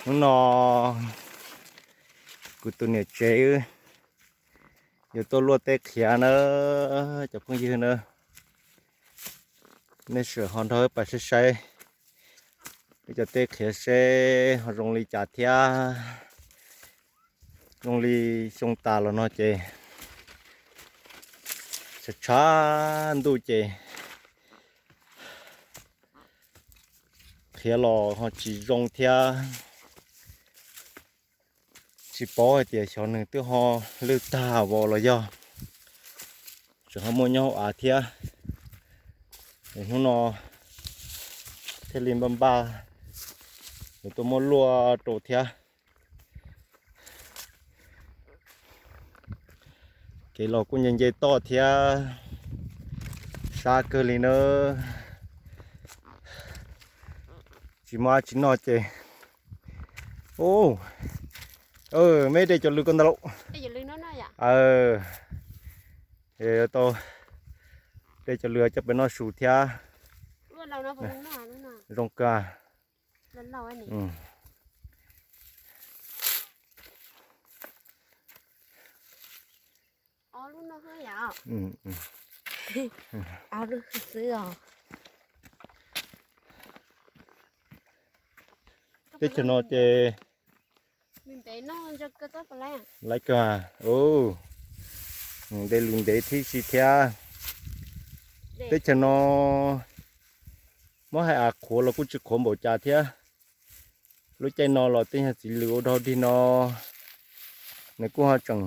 Hnub no kuv tus niam tsev yuav tuaj luaj teb qhiav na, cov phooj ywg na. Nej sim ho nrog wb pais saib saib wb cov teb qhiav seb ho zoo li cas thiab. Zoo li xyoo tas los no ces tshav tshav ntuj ces qhiav los ho tsis zoo thiab. Tsis paub hais tias xyov nws twb ho lwj tag vos los yog tseem ho muaj nyob hauv av thiab. Es hnub no thiaj li npaj npaj yuav tuaj muab luaj rau thiab. Kev los kuj nce nce toj thiab, sab kawg li na. Tsis muaj dab tsi noj ces, u, meb de cov lws ko ntag lauj. Tau de cov lws coj peb noj su thiab. Zoo kawg. Teb chaws no ces laiv kawg, de lws ntev thiab si thiab. Teb chaws no muab hais av qhuav los kuj tsis qhuav npaum cas thiab. Lub caij no los tej nyuag txiv lws ua dog dig no nws kuj ho tseem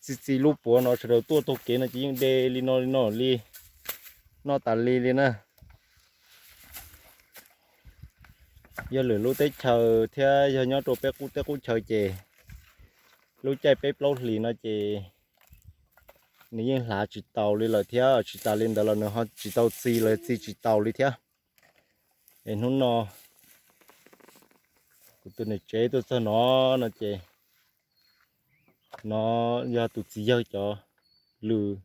txi txi lub puav no sawv daws tuaj taug kev no ces yeej de li no li no li, noj tas li li na. Yog lwm lub teb chaws thiab yog nyob rau peb qub teb qub chaw ces lub caij peb plaub hlis no ces nws yeej hlav tsis taus li lawm thiab, tsis tas li ntawd los nws ho tsis tau txi los txi tsis taus li thiab. Es hnub no kuv tus niam tsev tuaj txog no, no ces no yog tus txiv yawg cov lws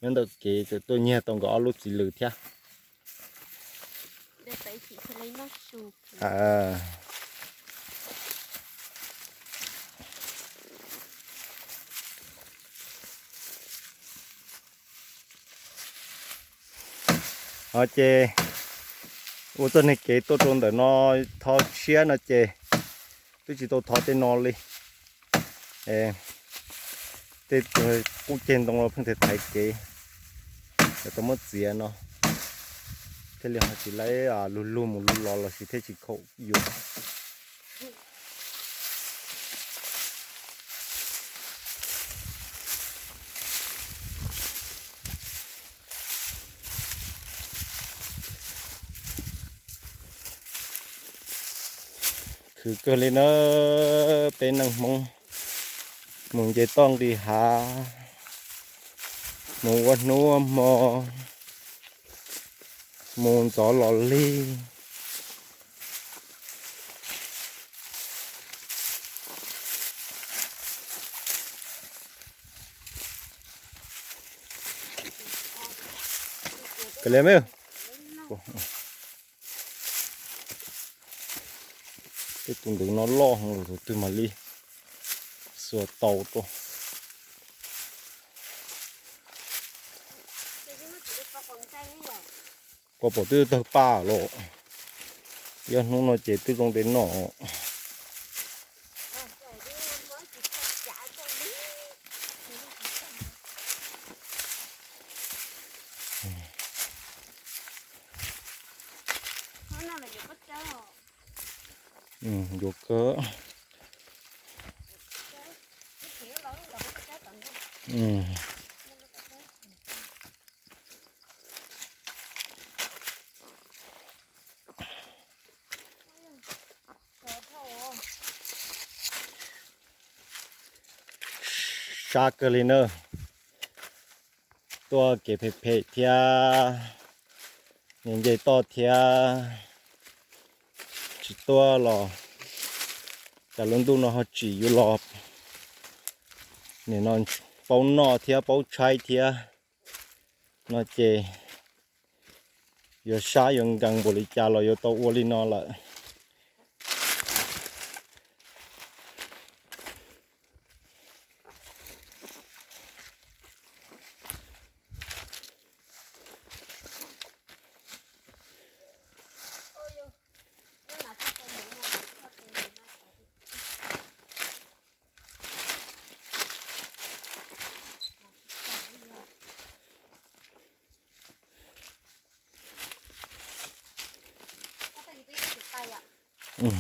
nyob ntawm kev, txawm tuaj nyiag tau nkawd ob lub txiv lws thiab. Ces ua txoj niag kev tuaj rau ntawm no, thov tshiab no ces twb tsis tau thov tej no li. Tej qub ceg ntoo los pheej thaiv kev, tau muab txiav no thiaj li ho tsis laib lug lug mus lug los lossis thiaj tsis khaum yus. Khwv kawg li na, peb neeg Hmoob mus nce toj nqis hav, mus ua hnub ua hmo, mus ntxov los lig. Tej tus ntawd no loj heev, tus twg mam li xuas tau rau. Koj pom twb tawg paj los, yog hnub no ces twb zoo de noj. Yuav kawg. Sab kawg li na. Tuaj kev phem phem thiab, nce nce toj thiab, tsis tuaj los cas lub ntuj no ho tsim yus los. Nim no paub noj thiab paub tshaib thiab no ces yuav sab yuav nkees npaum li cas los yuav tau ua li no lawm. Kev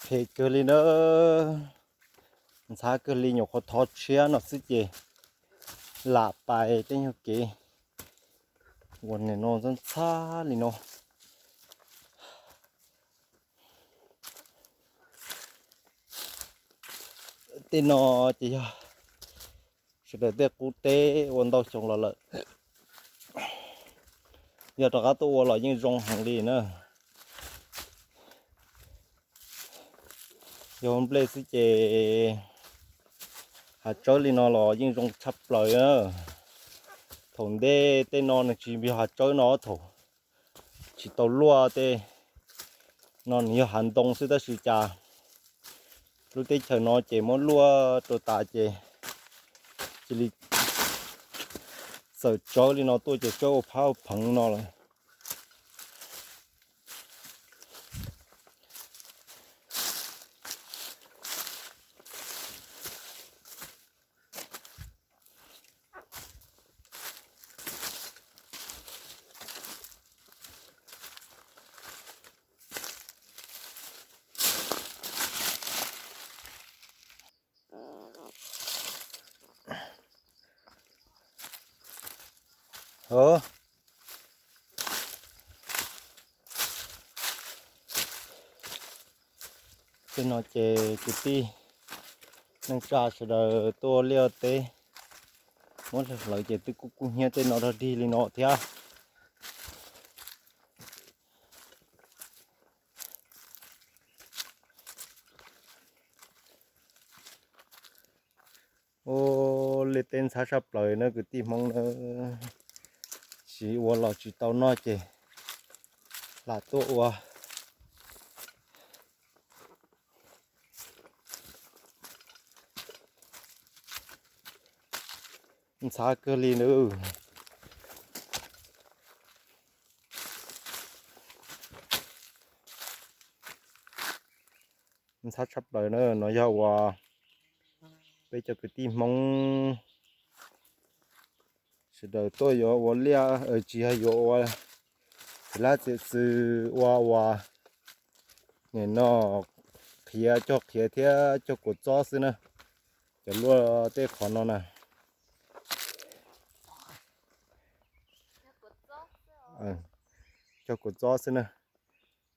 phem kawg li na, ntxhab kawg li, nyuam qhuav thov tshiab no xwb ces lam pais tej nyuag kev uas nim no ntxhab ntxhab li no. Tej no ces yog sawv daws tej qub teb ua ntau xyoo los lawm, yog rov qab tuaj ua los yeej zoo heev li na. Yog nplej xwb ces hav tsawb li no los yeej zoo tshaj plaws na. Thaum ntej tej no nws tsis yog hav tsawb no, thaum tsis tau luaj tej no nws yog hav ntoo xwb, tab sis cas lub teb chaws no ces muab luaj rau tas ces cia li txawm tsawb li no tuaj ces tsawb ua phab ua pheev no lawm. Tej no ces kwv tij neej tsa sawv daws tuaj liaj teb muab hlawv ces twb kuj kub hnyiab tej no rog dig li no thiab. Ua liaj teb ntxhab tshaj plaws na kwv tij Hmoob na, tsis ua los tsis tau noj ces lam tuaj ua. Ntxhab kawg li na. Ntxhab tshaj plaws na, no yog uas peb cov kwv tij Hmoob sawv daws tuaj yuav ua liaj, tsis yog yuav ua txiv lab txiav txwv ua uas nim no qhiav, cog qhiav thiab cog kua txob xwb na. Cov luaj tej qhov no na, cog kua txob xwb na,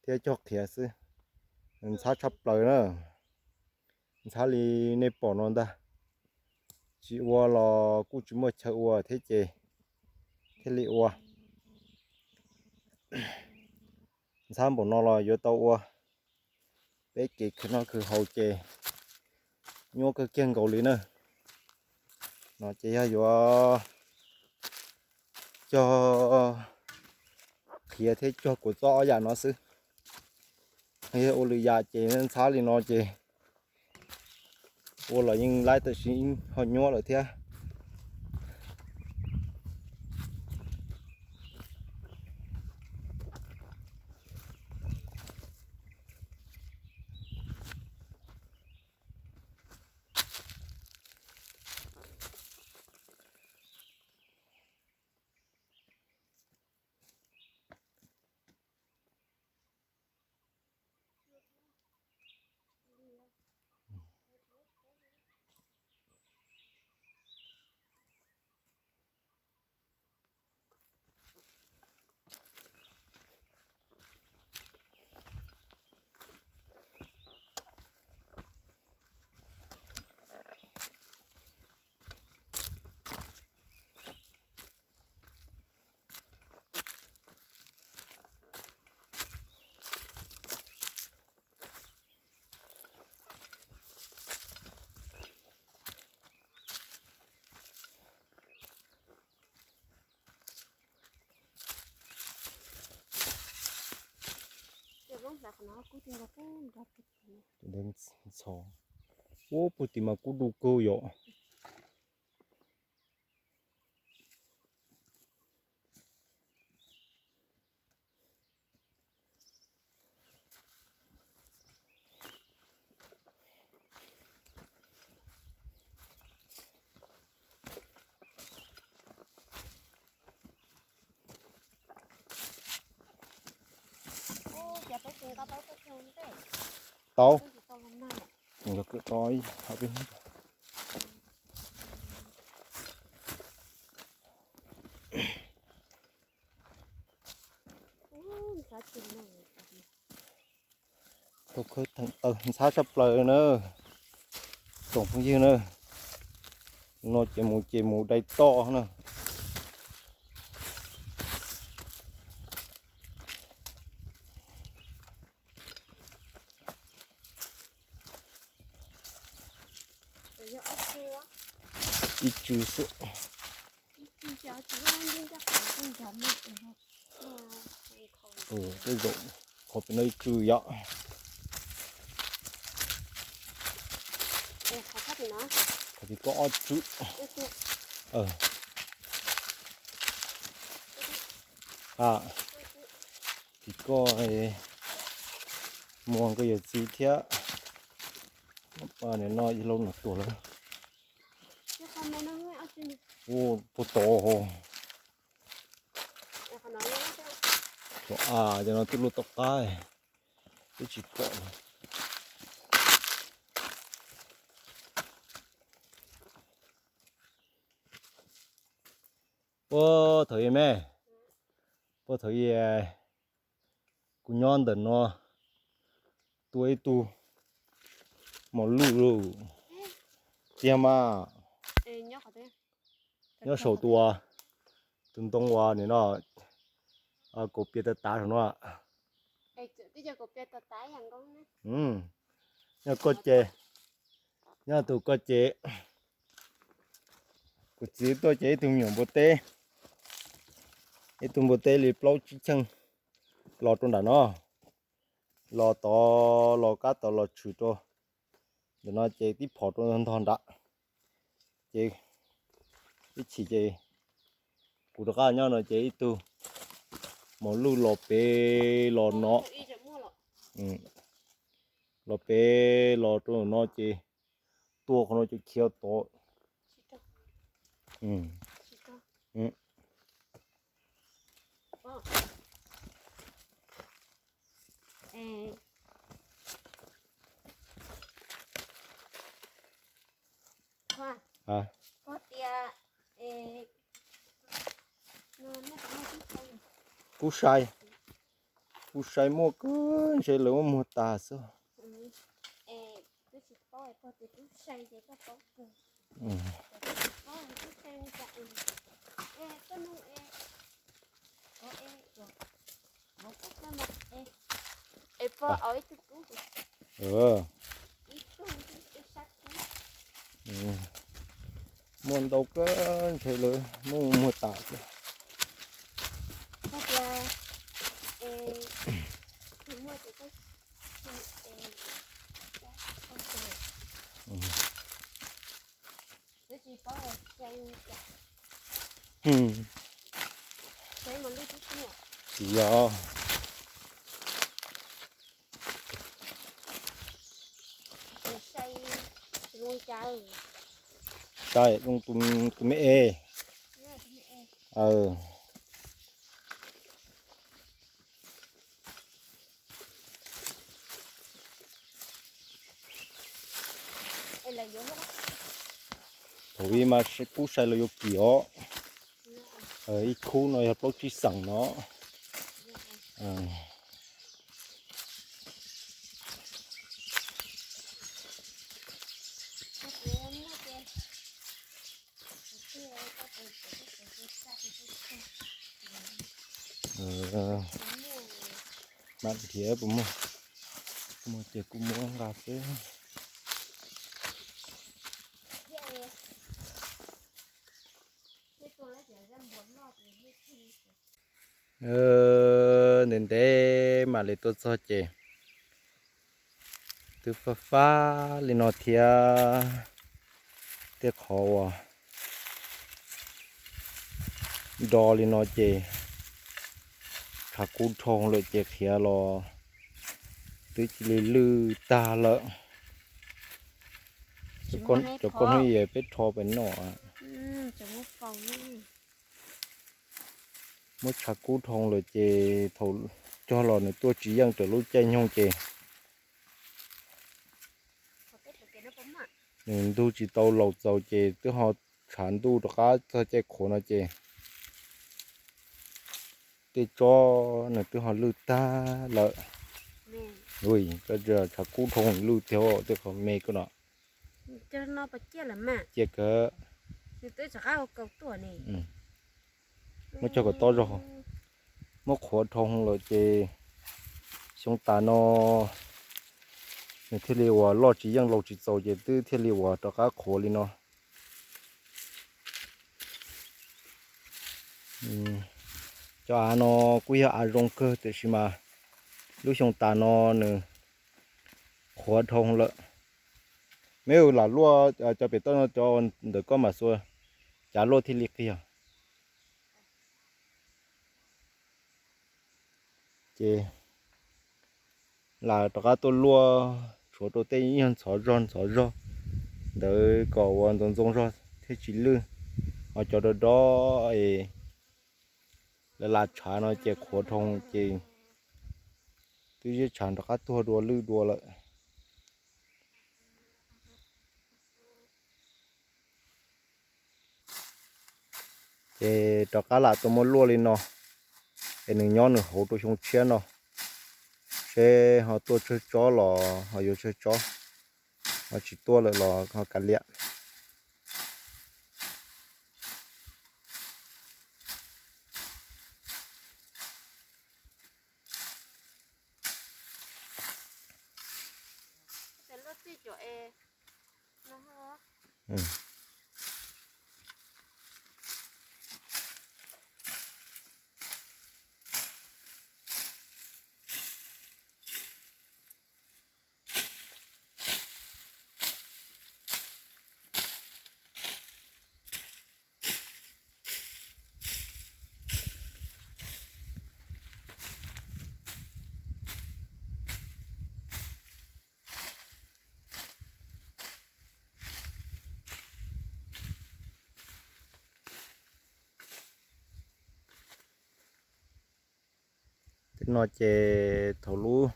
thiab cog qhiav xwb. Ntxhab tshaj plaws na, ntxhab li nej pom no ntag. Tsis ua los kuj tsis muaj chaw ua thiab ces thiaj li ua. Ntxhab npaum no los yuav tau ua. Peb kev khwv noj khwv haus ces nyuaj kawg kiag nkaus li na. No ces yog yuav cog qhiav thiab cog kua txob ob yam no xwb. Yog ua lwm yam ces ntxhab li no ces ua los yeej laib tam sim ho nyuaj lawm thiab. Ub, puag tim mas kub du kawg yom. Tau. Yog kawm tau ib hab peb. Tau khawb theem tawg ntxhab tshaj plaws na, tsoom phooj ywg na. No ces mus ces mus dai toj na. Ib tsw xwb. Tej zaum qhov pem no ib tsw yom. Qhov tim koj ob tsw. A, tim koj muag nkauj yawm txiv thiab. Nim no yog lauj no tuag lawm. Ua puag tod. Tod a, cov no twb luaj tom qab, twb tsis pom. Puag thaum ub me, puag thaum ub kuv nyob ntawm no, tua ib tug mos luj lug tiag mas. Nyob saum tus, tus ntoo uas nim no kaus pias tav tav saum no. Nyob koj ces, nyob tus koj ces, kuv txiv tuaj ces ib tug me nyuam npua teb, ib tug npua teb li plaub tsib cheej los rau nram no, los tod los kab tod los tshwm rau ntawm no ces tib phom rau ntog nram. Ces ib chim ces kuv rov qab nyob no ces ib tug mos luj los pem los no, los pem los rau no ces tua qhov no ces khiav tod. Kuv sai, kuv sai muaj kawg ntshe lawv muab muag tas xwb. Muaj ntau kawg ntshe lawv muab muag tas xwb. Tsis yog. Sai zoo tus me es. Thaum ub mas kub sai los yuav kim os. Ib khub no yog plaub tsib xeem no. Mam nrhiav puas muaj, muaj ces kuv muab nqa xwb. Ntev ntev mam li tuaj txog ces twb fab fab li no thiab. Tej qhov uas do li no ces tshav kub dhau lawm ces qhiav los twb cia li lwj tag lawm. Cov koj hnub yes peb rho pem no. Muab tshav kub dhau lawm ces thaum cog los nws tuaj tsis yeej raws lub caij nyoog ces nws ntug tsis tau laus txaus ces twb ho tshav ntuj rov qab txog caij qhuav no ces tej tsob nws twb ho lwj tag lawm. Ui, tshav kub dhau lwj tiag, tej qhov me koj no. Cia kawg. Muab cog kom tob zog, muab qhuav dhau lawm ces xyoo tas no nws thiaj li uas loj tsis yeej laus tsis txaus ces twb thiaj li uas rov qab qhuav li no. Cov av no kuj yog av zoo kawg tiam sis mas lub xyoo tas no nws qhuav dhau lawm. Meb lam luaj cov pem toj no, cov ntawm koj mam xuas cav luaj thiaj li qig os. Ces lam rov qab tuaj luaj tshuav rau tej ib nyuag ntxhov zog ntxhov zog ntawd kom ua ntxoov ntxoo zog thiaj tsis lwj. Ho cov dob dob es lawv lam tshav no ces qhuav dhau ces twb ziab tshav rov qab tuag dua lwj dua lawm. Ces rov qab lam tuaj muab luaj li no es nws nyob nws hauv rau xyoo tshiab no, seb ho tuaj tsawg tsob los ho yuav tsawg tsob, ho tsis tuaj lawm los ho kav liam. Tej no ces thaum lub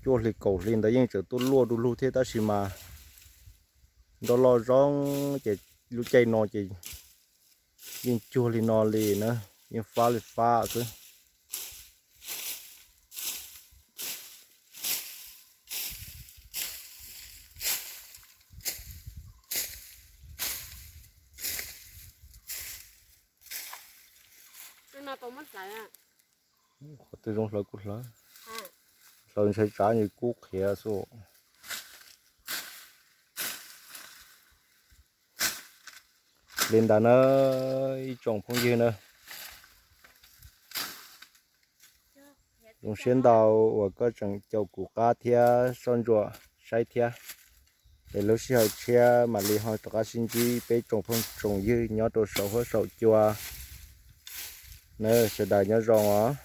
cuaj hli kaum hli ntawd yeej tseem tuaj luaj du lug thiab tab sis mas nroj loj zoo ces lub caij no ces yeej cuag li no li na, yeej fab li fab xwb. Qhov twg zoo hlawv kuj hlawv, hlawv ntshai tsam nws kub qhiav xwb. Li ntawd na, ib tsoom phooj ywg na, zoo siab ntau uas koj tseem caum kuv qab thiab soj ntsuam saib thiab. Es lub sij hawm tshiab mam li ho rov qab sib ntsib peb tsoom phooj tsoom ywg nyob rau saum huab saum cua na, sawv daws nyob zoo os.